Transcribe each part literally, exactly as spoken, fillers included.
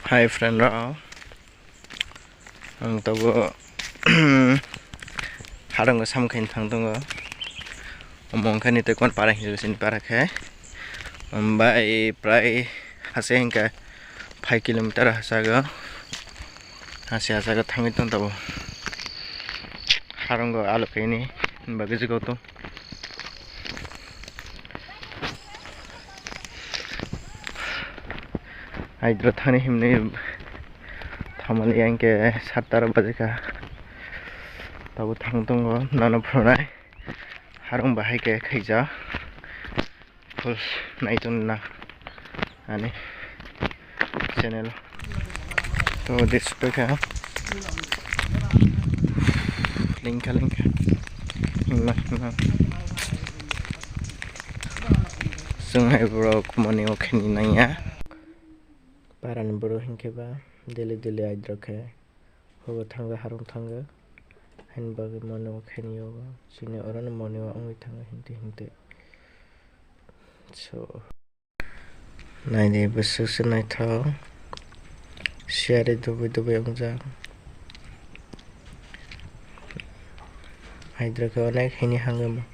Hi friend rok, ang tabuk harong samkhaini thang tongo. Omo wngkha ni tei para hinwi sini para khe, bai prai hase hingkha five kilometer hasago, hase hasago thangwi tong tabuk. Harongo alo kaini bagwi jikau tong. Aidro thani himni thamali angke satta rok bajikha. Tabuk thang tongo nono phunai. Harung bahai khe khaijak. Full naiton na ani channel. To this pekha lingkha lingkha. Himma himma. Chwng hai borok moni o kheni nangya. Parani borok hinkhe ba daily daily aidrok khe. Hobo thangja harung thangja. Haini bagwi moni o khaini yogo. Chini orono moni o wngwi thango hinte hinte. So. Naidi bwswk se naithok. Siyari dubui dubui wngjak. Haidra khe onek hini hangwi.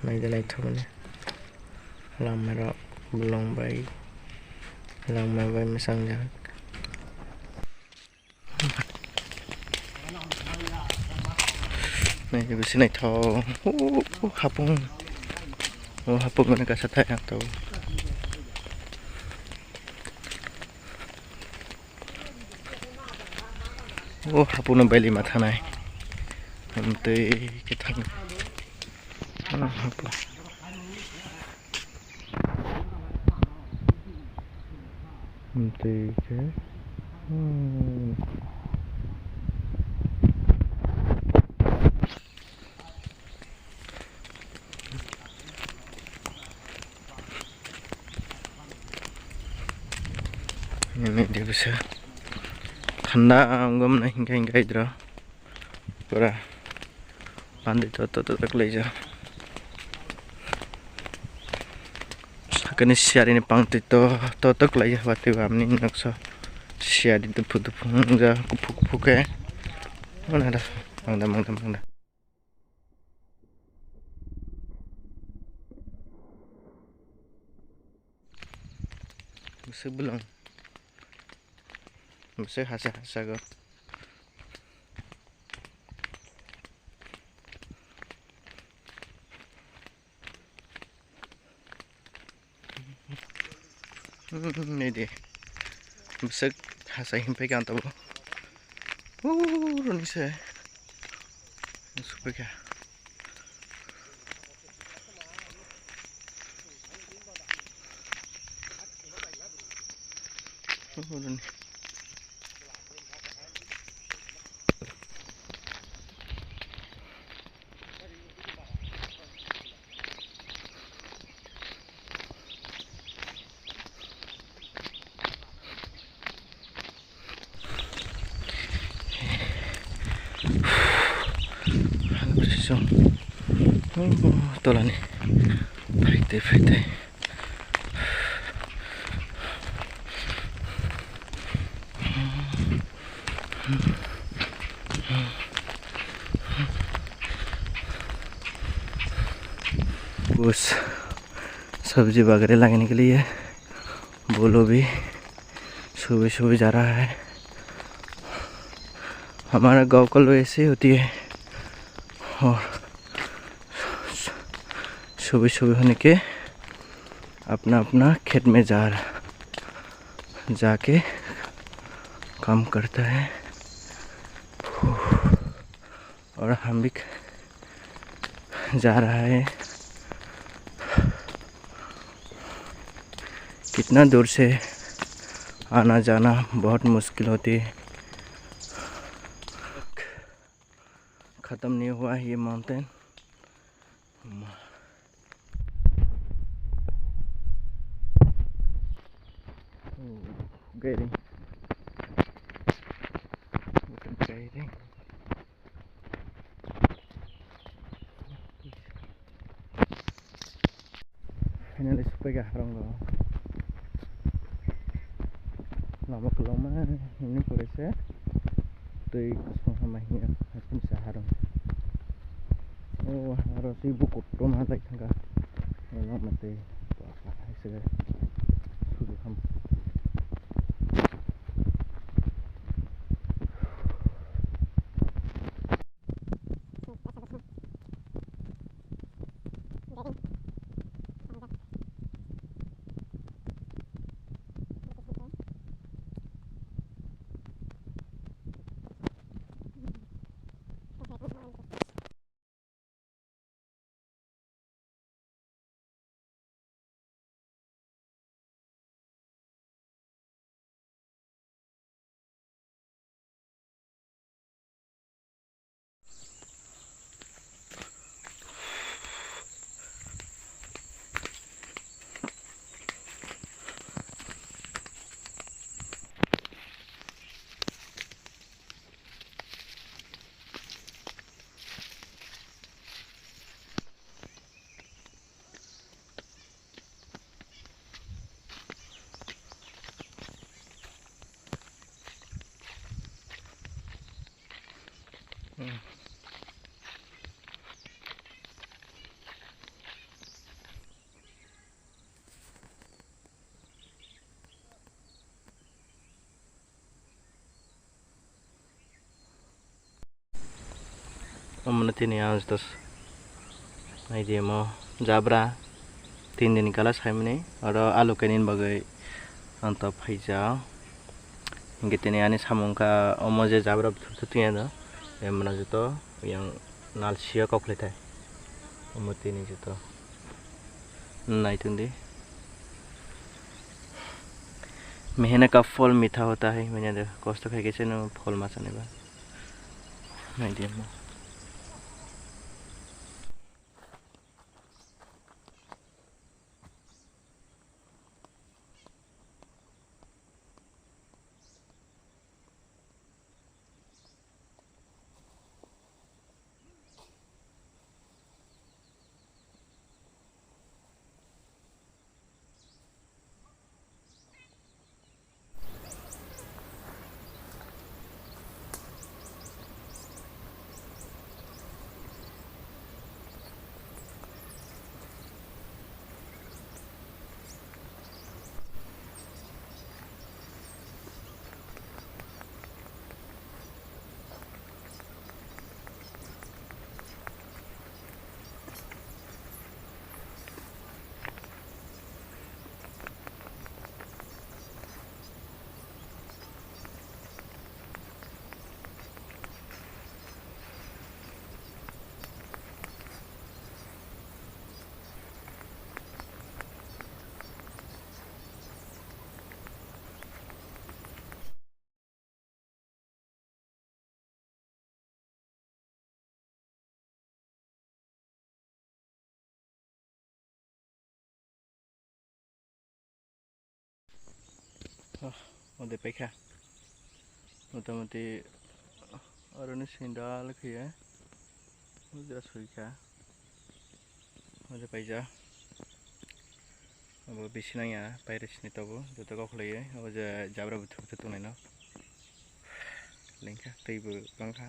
Naidi naithok mani. Lama rok bolong bai. Lama bai mwchang jak. Naidi bisi naithok. O, o, hapung. O, hapung mani kasa thai ang tau. O, hapung no beli ma thanai. Amtwi khe thang. O, hapung. Tei khe, hmm. Ini dia bisa. Thanda wngwi mano hinkhe hinkhe hidro. Pura. Pandi to to to to khlaijak. Sakani siyari ni pangtwi to to to khlaijak watwi amni noksa siyari duphu duphu wngjak kuphuk kuphuk khe. Mangda mangda mangda. Bwswk bolong. Bwswk hasa hasa go. Naidi. Bwswk hasa himpai kha tabuk. Uroni se. Sukpai kha. Tolani phaitwi phaitwi. कुछ सब्जी वगैरह लगाने के लिए बोलो भी। सुबह सुबह जा रहा है। हमारा गांव का लोग ऐसे ही होती है और सुबह सुबह होने के अपना अपना खेत में जा रहा, जाके काम करता है। और हम भी जा रहा है। कितना दूर से आना जाना बहुत मुश्किल होती है। खत्म नहीं हुआ है ये mountain. Gairing. Gairing. Finally, sokpai kha harongo. Lama kwlwngma hwnwi pore se twi kwsang hama hiya haikhe se harung. O haro se bukur tongma lai thangkha. O lama twi hai se sudu ham. Omono tini ang jota naidi omo jabra tin din kala saimani oro alu kainani bagwi ang to phaijak. Hinkhe tini ani samung kha omo je jabra buthubuthu tongya do, emona joto yang nalsio kok khlai thai. Omo tini joto naitungdi. मेहनत का फल मीठा होता है, manya de kosto khai khe se no phol ma chanai ba. Naidi mo. Ah, ode paikha. Motamoti aroni sindal khe. Ujra soikha. Ode paija. Abo bisi nangya, paire sini tobo, joto kok khlaiwi. Abo je jabra buthu buthu tongnaino. Lengkha, teibo bangkha.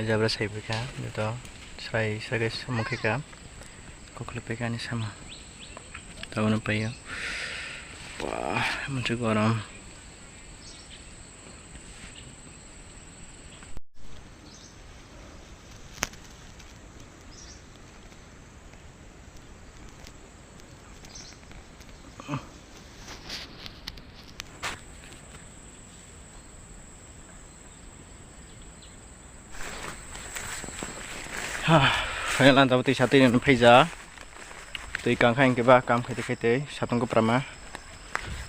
Jabra sai phaikha, joto sai sai khe samung khaikha, kokle paikha ani sama. Tabukno paio. Ba, mwnsi gorom. Final ang tabuk twi sa twi nw phaija. Twi kang kha hinkhe ba kam khaite khaite satung kwprama.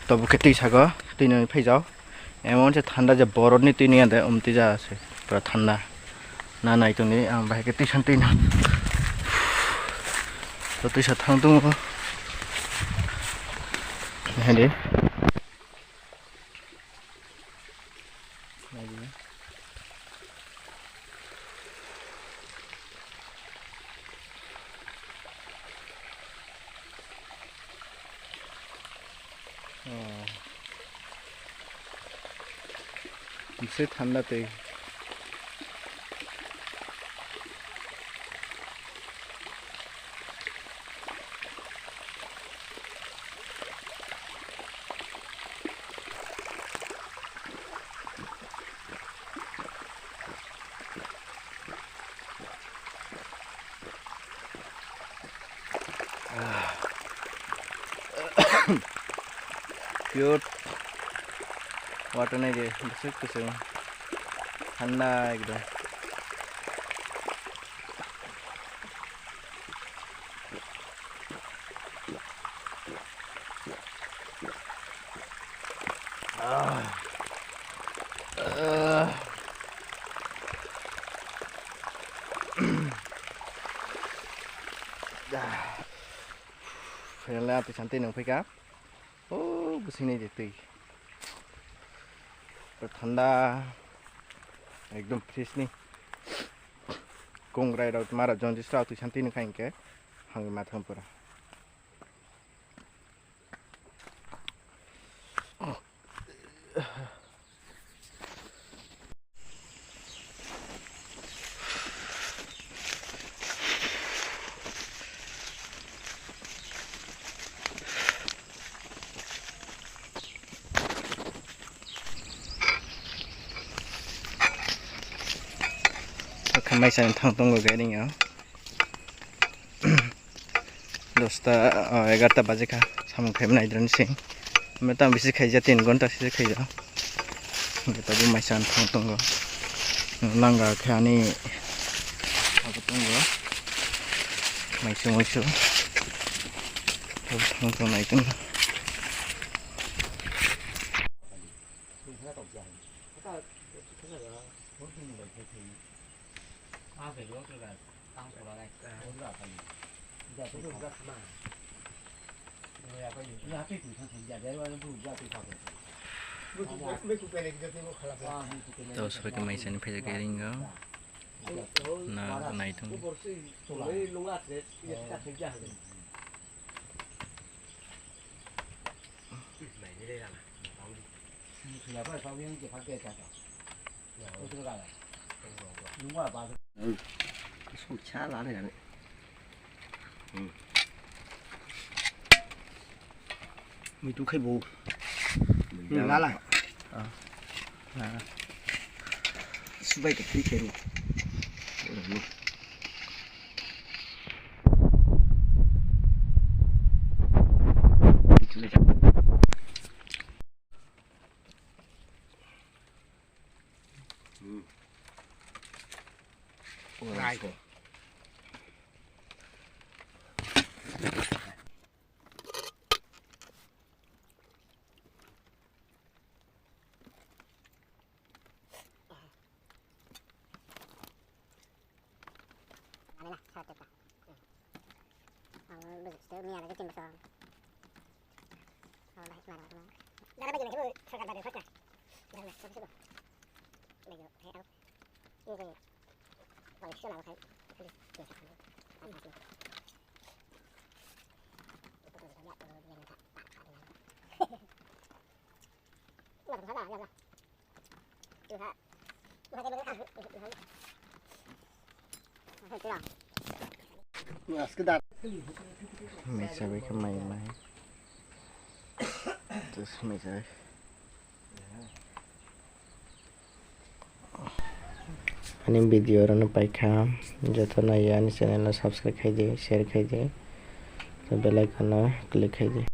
Tabuk khe twi sago twi nw phaijao. Emon se thanda je borok ni twi nw ya de um twi ja se pura thanda. Na nai tongni ang bahai khe twi san twi nw. To twi sa thang tongo. Hai de. Oh. Bwswk thanda twi. Pure water nai de, bwswk kwchwng, thanda ekdom. Ah. Ah. Finally, ah, twi santi nang phaikha. Oh, bwswk ni de twi. Thanda, ekdom fresh ni. Kongrai rok, mara jaundice rok twi santi nang kha hinkhe, hangwi mathang pura. Khamai sa thang tongo gairing o. Dosta, ah, egarta baje kha, samung khaimani aidrani sing. Omo tang bisi khaija, tin gonta sisi khaija. Hingke tabuk maisa wng thang tongo. Langa khe ani abo tongo. Maisu maisu. Tabuk thang tong nai tongo. Tau sobai khe maisani phaijak khe ringo. Na nai tongo. Muitu khai bo. Lala. Ah. Lala. Subai ka twi kero. Mai chabai khe mai mai. Tus mai chabai. Ani video rano paikha, joto naiya ani channel no subscribe khaidi, share khaidi, bell icon no click khaidi.